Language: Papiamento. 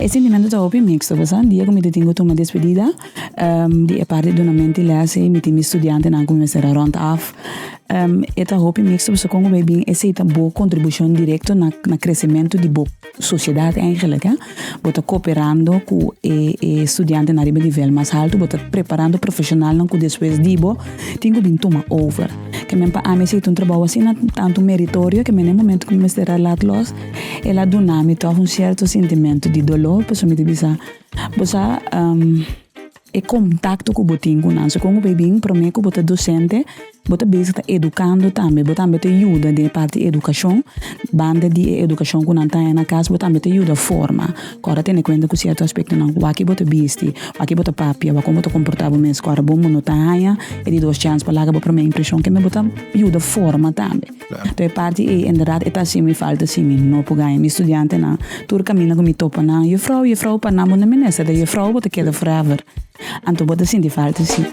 E sintimentu ta hopi mixto, bo sa. Dia ku mi ta tin ku tuma despedida di e parti dunamento di les ei, mi tin mi studiantenan ku mi mester a rond af. E ta hopi mixto pasobra kon ku bai bin esei ta bo kontribushon direkto na na kresementu di bo sosiedat eigenlijk, hè. Bo ta koperando ku e e studiantenan riba nivel mas haltu, bo ta preparando profeshonalnan ku despues di bo tin ku bin tuma over. Ke men pa ami esei ta un trabou asina tantu meritorio ke men e momento ku mi mester a lat los, El a duna mi tòg un sierto sintimentu di doló, pasobra mi ta bisa, Bo sa, e kontakto ku bo tin ku nan, segun ku bo bin promé ku bo ta dosente, bo ta bezig ta edukando tambe, bo tambe ta yuda den e parti edukashon, banda di e edukashon ku nan ta haña na kas, bo tambe ta yuda forma. Kòrda tene kuenta ku sierto aspektonan, wak bo ta bisti, wak bo ta papia, wak kon bo ta komportá bo mes, kòrda bo no ta haña e di dos chèns pa laga bo promé impreshon, kende bo ta yuda forma tambe. Anto e parti ei inderdaad e ta hasi mi falta si mi no por gaña mi studiantenan. Tur kaminda ku mi topa nan, Jufrou, jufrou pa nan bo no minister, ta jufrou bo ta keda forever. Anto bo ta sinti falta si.